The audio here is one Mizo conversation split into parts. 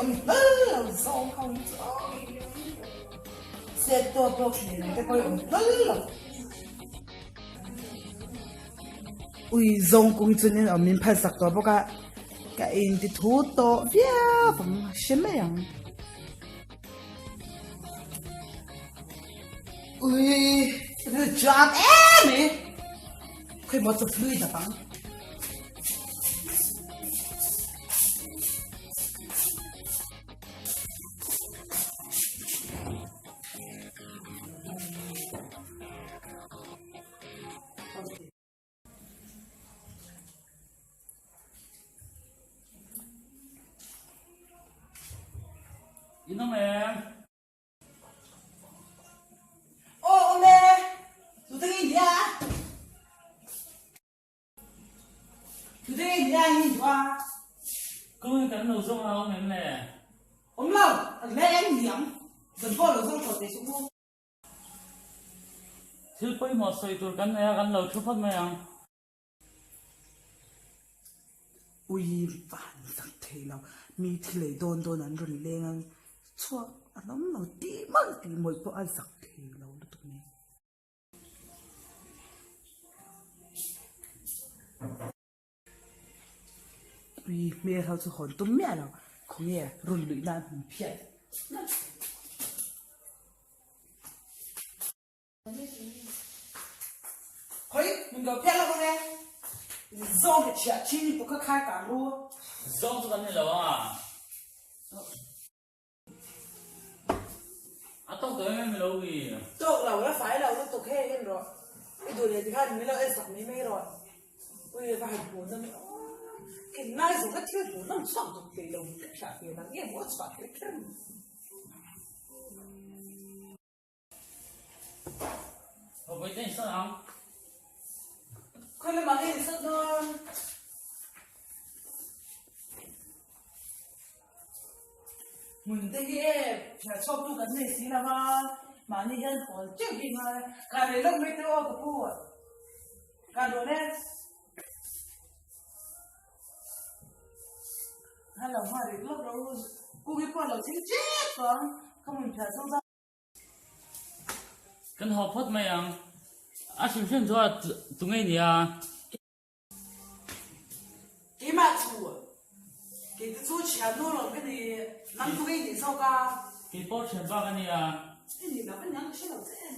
awm hlawl lo zawng ho hi chu aw. Set tawk pawh thlen ang te pawh hi awm hlawl lo. Ui zawng kung hi chuan in awm min phalsak tawh bawk a, ka inti thu tawh viau ang hre mai ang. Ui, ri jam em mai. Khawi maw chu hlui dap ang. In awm em? Aw awm e, tute nge nia? Tute nge nia hi duh a? Kawngin kan lo zawng a awm em le? Awm lo, a hle em niang, zan pawh lo zawng tawh teh suh u. Thil pawimawh sawi tur kan nei a, kan lo thu phawt mai ang. Ui van zak thei lo, mi thi lei dawn dawn an rawn leng a, chhuak an awm lo tih mawlh tih mawlh pawh a zak thei lo lutuk mai. Ui hmel ho chu hawn tum miah lo, khawnge rawn luih nan hmun phiat. Khawi min lo phiat lo nge zawng hi chhiah chin ni pawh kha khai kang ru. Zawng chu kan ni lo a. A tawk tawh em em lo wi. Tawk lo la fai lo lutuk hei en rawh. I duh leh tikhan min lo en sak mai mai rawh. Ui va han hmuh nawm e aw. Ken ngai zawng ka thil hmuh nawm chhuak dawk thei lo ka hriat ve nang nge maw a chhuah kher kher ni. Khawi lamah nge in sat dawn? Hmun te hi e phiar chhuak tu kan nei si lo va, mahni hian hawl teuh hi ngai. Kan rei lawk mai teh aw ka pu. Kan rawn e. Hello, ha ri lawk lo. Kuki pawh lo thing tep tawh ang. Ka hmun phiar chhuak zau. Kan haw phawt mai ang. A hrim hrim chu a tu ngei nia. Keimah chu kei te chu thian nu lawm ka ni, nang tu ngei nih zawk a. Kei pawh thian bak a nia. I nih loh a niang ka hre lo che em.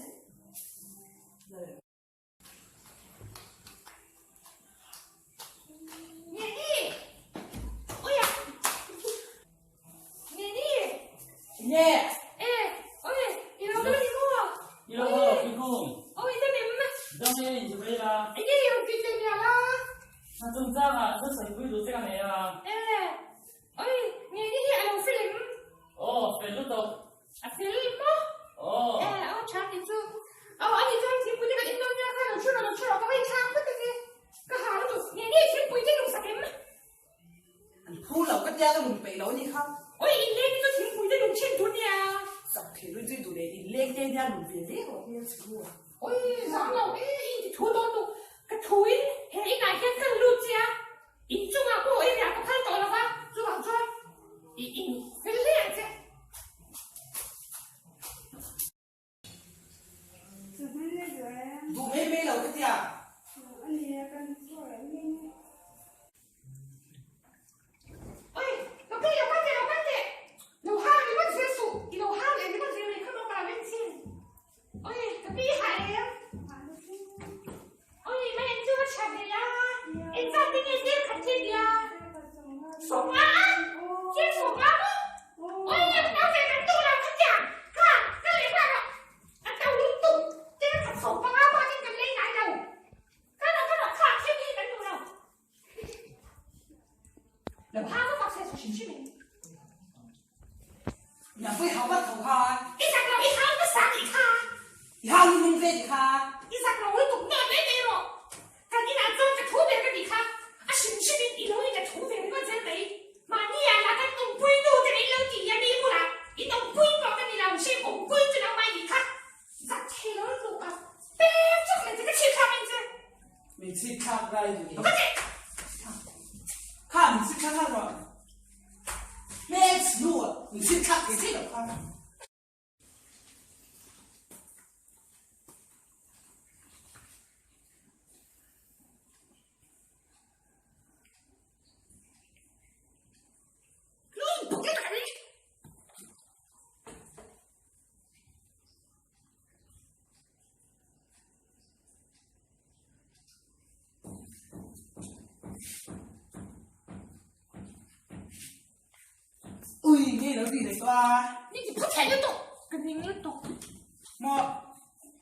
A fel maw? Aw. Eh, aw tha ti chu. Aw ani chuan thingpui te kan in dawn nia kha lo thu rawh lo thu rawh ka va inthlak phawt ang e. Ka ha lutuk. Nge nge thingpui te lung sak em? An phu lo ka tia ka lung peih lo a nih kha. Oi in leng te chu thingpui te lung thin tur nia. Sak thei luih chu i duh leh in leng te nia lung ve ve rawh hmel chhe ru a. Oi zang lo e in ti thu dawn luh. Ka thu in he inah hian ka lut che a. In chungah pawh ei riah ka phal tawh lo va, chuvang chuan i in fel hle ang che. Duh mai mai lo ka tia. Oi, lo kal lo kal teh lo kal teh. Lo hal ringawt zel suh, i lo hal leh ringawt zel mai kha maw ka lo en chin. Oi, ka pi hah em? Oi, mai an chu va tha ve a. Eng zat te nge tir khat khi nia? Sawma a? Tir sawma maw? Oi, nau ve kan duh lo kha tia. Kha, ka leh nghal rawh. A to lutuk. Tir khat sawmpanga bakin kan lei ngai lo. Ka rawh, ka rawh, kha thil hi kan duh lo. Lo ha va fak se chu hrim hrim in. Nang pui hau vat tho kha. I zak lo i hau nasa tih kha. I hau nu nung ve tih kha. I zak lo lutuk nawt mai mai rawh. Kan inah chuan ka thu ber ka tih kha. A hrim hrim in i lo in ka thu ve ringawt zel mai. Mahni ah lah kan awmpui nu te in lo ti a mi bulah in awmpui pawh ka ni lo hrim awmpui chu nangmah i nih kha. Zak thei lo lutuk a pek chak mai che ka chhit thlak em che. Min chhit thlak rai duh Ka ti. Kha min chhit thlak rawh. Hmel chhia. nu min sin thlak thei thei lo khan. Ui, nge lo ti leh tawh a. Ni ti phu thei lutuk, ka ning lutuk. Maw?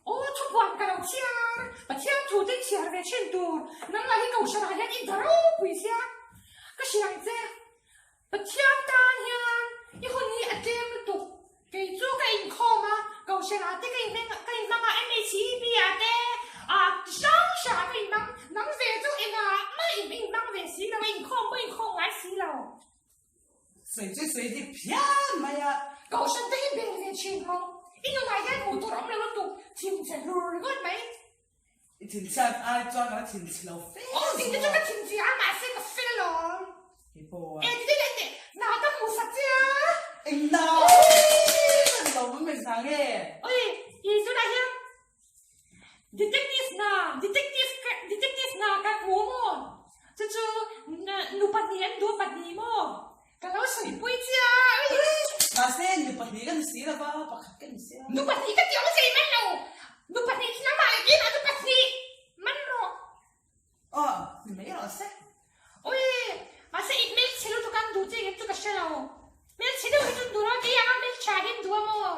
Aw, thupuan ka lo chhiar, Pathian thu te chhiar ve thin tur, nang lah hi Kohhran ah hian i da ropui sia, ka hria ang che. Pathian tan hian i hun hi a tlem lutuk, kei chu ka inkhawm a, Kohhran ah te ka inhmang ka inhmang a, MHEP ah te ah ti hrang hrang ah ka inhmang, nang ve chu engah mah in inhmang ve si lo a, inkhawm pawh inkhawm ngai si lo. Sawi chu sawi dik phian mai a. Kohhran te hi bel ve thin rawh, i nunah hian hmuh tur a awm lo lutuk, thinchhe hlur ringawt mai. I thinchhiat ai chuan ka la thinchhi lo fe Aw tih te chu ka thinchhi a mahse ka fel alawm. Kei pawh a. E ti leh teh na ka hmuh sak che a. Eng na lo va mai zang e. Oi i tunah hian detective na detective detective na ka hmu maw chu chu nu pahnih an duh pahnih maw ka lo sawi pui che a. Mahse nu pahnih ka ni si lo va pakhat ka ni si a. Nu pahnih ka ti awm zei man lo. Nu pahnih chu nangmah leh keimah nu pahnih man rawh. Aw ni mai rawh se. Ui mahse i hmelchhe lutuk an duh che engem chu ka hre lo. Hmelchhe deuh hi chu an duh lo a kei anga hmeltha hi an duh a maw.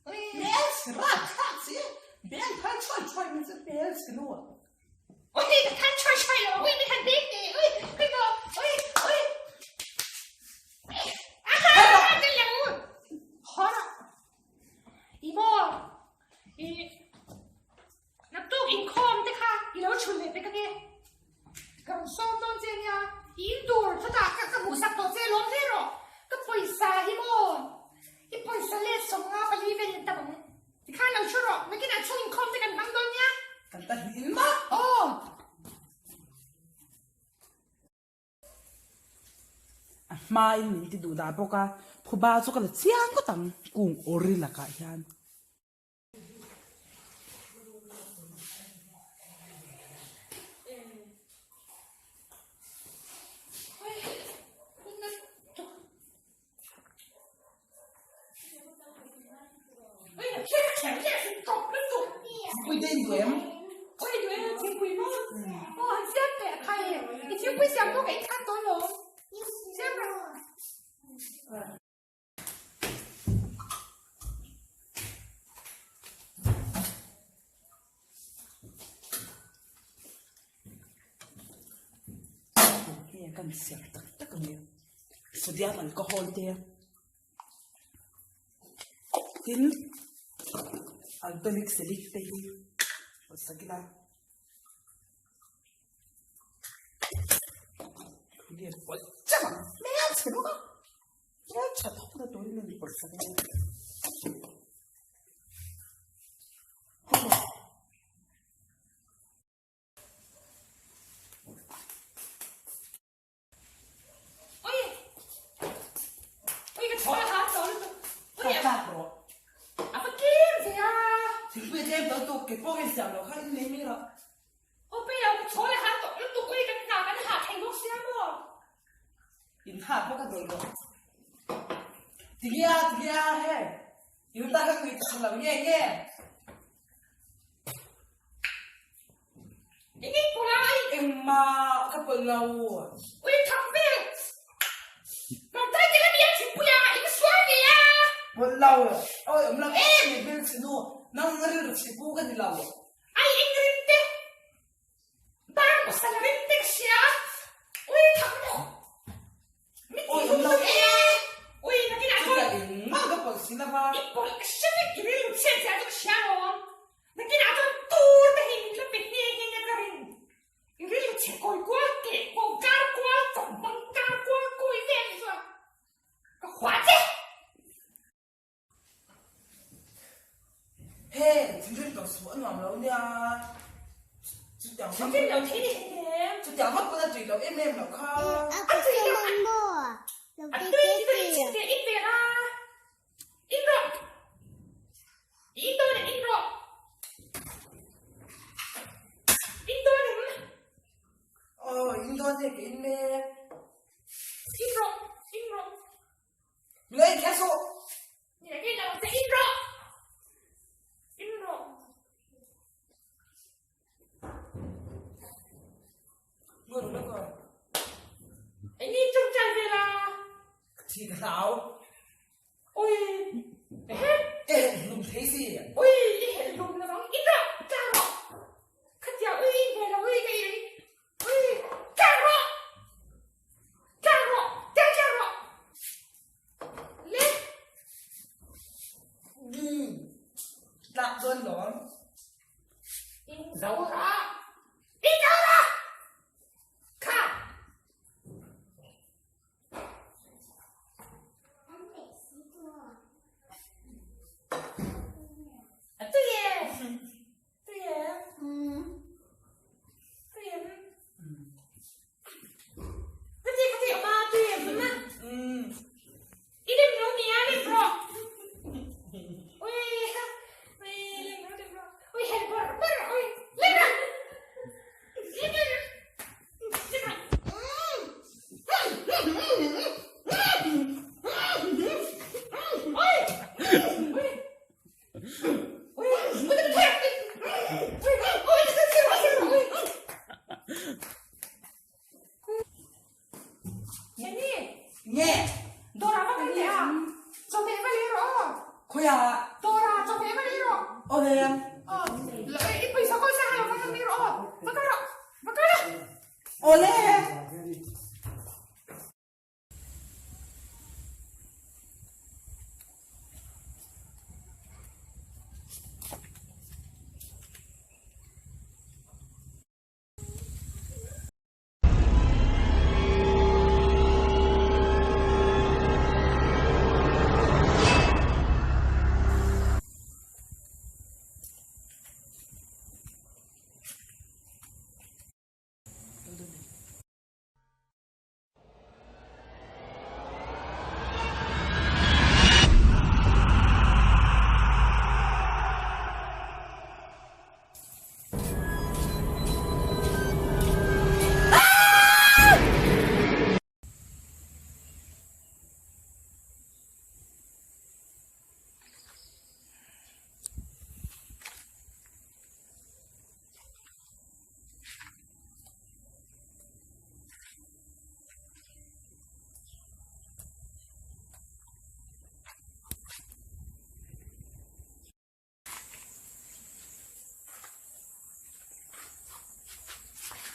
Ui. Hmelchhe rapthlak si beng phal chhuai chhuai mai chu hmelchhe nu. Ui ka than chhuai chhuai lo ui mi han beng teh ui ui maw ui ui aha ka lo hawr i maw i naktuk inkhawm te kha i lo chhun leh pek ange ka rawn sawm dawn che nia i in tur chutah ka ka hmuhsak tawh che lawm hle rawh ka pawisa hi maw i pawisa let 50 pali vel in tam ang Tikhan lo hre rawh, nakinah chhung inkhawm te kan hmang dawn nia. Kan ta hnih in mah. Aw. A hmain min ti duh dah bawk a, phuba chu ka la chiang ngawt ang kung awri lakah hian. Pui te in duh em? Kan siam tak tak ang e. Sodium alcohol te tin alcoholic silic te hi pawlh sak ila lian pawlh chauh ang hmelchhe bawk a hmelchhe thawk na turin a ni pawlh sak ila. Thingpui tlem tawh tuk ke pawh in siam loh kha in nei mai rawh. In ha pawh ka dawn rawh. Tinge tinge hei in ta ka ngui tak lo nge nge. Engmah ka pawlh lo. Pawlh lo. Awi awm lo em mai hmelchhe nu. Nang rilru chhe pu ka ni lo. Awi awm lo em. Chutah engmah ka pawlh si lova. Nakinah chuan tur te hi min la pe nghe nghe nia ka ring. I rilru chhe kawi kual keh kaw kar kual chawp bang kar kual kawi vel hi chuan ka hua che. He thinrim tawh suh a nuam lo nia. Chutiang Thinrim lo thei ni hleinem. Chutiang vak pawn a tui loh em em loh kha. A tui loh a tui tih chu in chhim ve in ve a. In rawh. In dawn em in rawh. In dawn em. Aw in dawn e ka in mek. In rawh in rawh. Mila in kher suh. Ni la in lo che in rawh. In rawh. Ngor lo ko. Eng in chung chai ve la. Thi ka hlau. Ui. Ehe. Eh lum thei si. Ui i hel lum la vang. In rawh. Tla rawh. Khatia ui in ve lo ui ka i ui. Tla rawh. Tla rawh. Tla tla rawh. Le. Tlak dawn lawm. In zo rawh. In zo rawh. Kha. Tui e. Tui e. Tui em. Ka ti ka ti ma tui em ma. I lim lo mi a lim rawh. Ui ui lim rawh lim rawh. Ui hel bar bar ui lim rawh. Lim rawh. Lim rawh. Ui ui ui ui ui ui ui. Jenny! Nge! Dawrah va kal teh a! Chawhmeh va lei rawh aw! Khawiah? Dawrah chawhmeh va lei rawh! Aw le! Aw, i pawisa kawi sa lo va kal mai rawh aw! Va kal rawh! Va kal rawh! Aw le!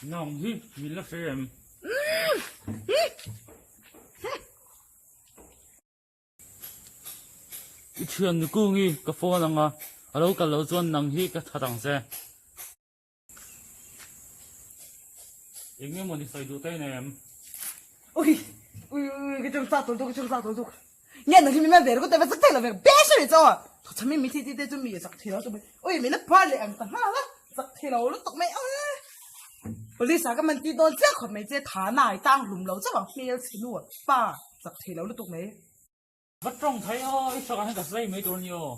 Nang hi min la hre em? I thian ni kung hi ka phone anga a lo kal lo chuan nang hi ka that ang che. Eng nge maw ni sawi duh ta em? Ui ui ui ka chung chak tul tuk ka chung chak tul tuk. Nge nang hi mi ma ver ko te va chak thei lo ve be se mi chaw. Tho chami mi thi ti te chu mi chak thei lo chu ui mi na phar le ang ta ha la chak thei lo lu tuk mai Police a ka man ti dawn chiah khawp mai che tha na ai tang hlum lo chauh ang hmel chhe nu pa chak thei lo lutuk mai. Va tawng thei aw, i hrawk ah hian ka zai mai tur a ni aw.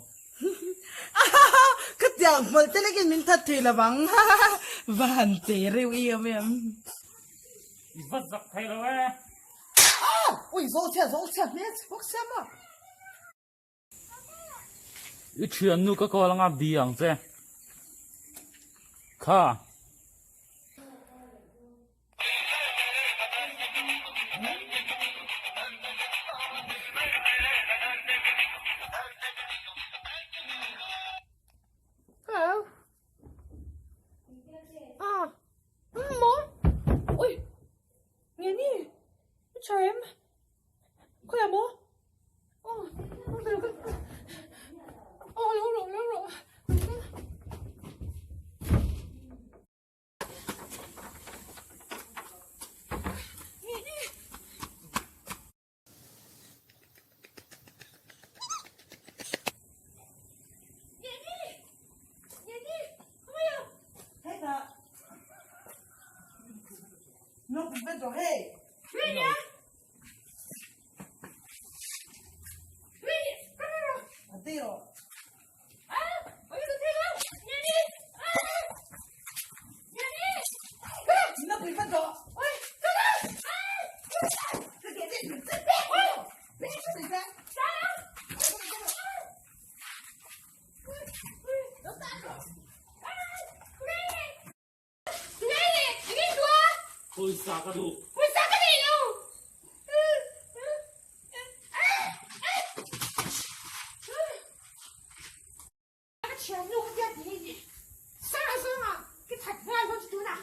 Ka tiang hmawlh te lekin min that thei lovang va han che reuh i awm em. I va zak thei lo e. Ui zawl chhia zawl chhia hmel chhe bawk sia maw. I thiannu ka call anga bi ang che. Kha. Hello. Ah. Maw. Ui. Nge ni. I tha em? Khawiah maw? Aw. Aw lo rawh lo rawh. Pawisa ka duh. Pawisa ka nei lo. Ka thiannu ka tia ti hei sara zawnga ka that nghal dawn chu tunah.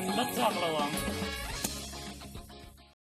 An la chak lo ang.